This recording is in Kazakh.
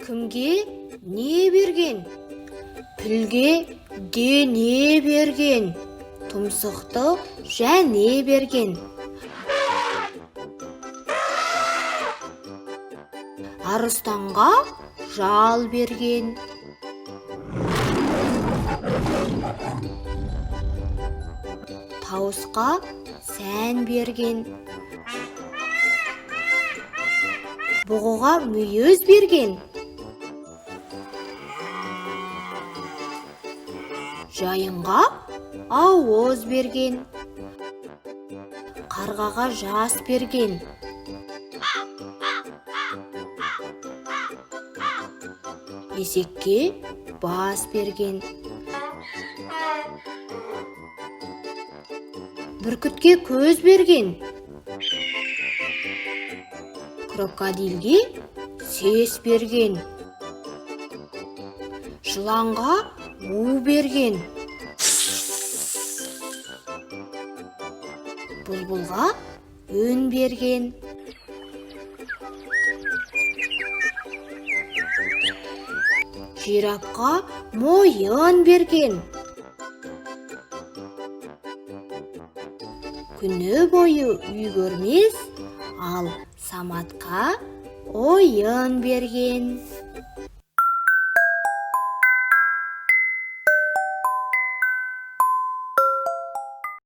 Кімге не берген? Пілге дене берген, тұмсықты және берген. Арыстанға жал берген. Тауысқа сән берген. Бұғыға мүйіз берген. Жайынға ауыз берген. Қарғаға жас берген. Есекке бас берген. Бүркітке көз берген. Крокодилге сес берген. Жыланға у берген. Бұлбұлға үн берген. Жирафқа мойын берген. Күні бойы үй көрмес, ал Саматқа ойын берген.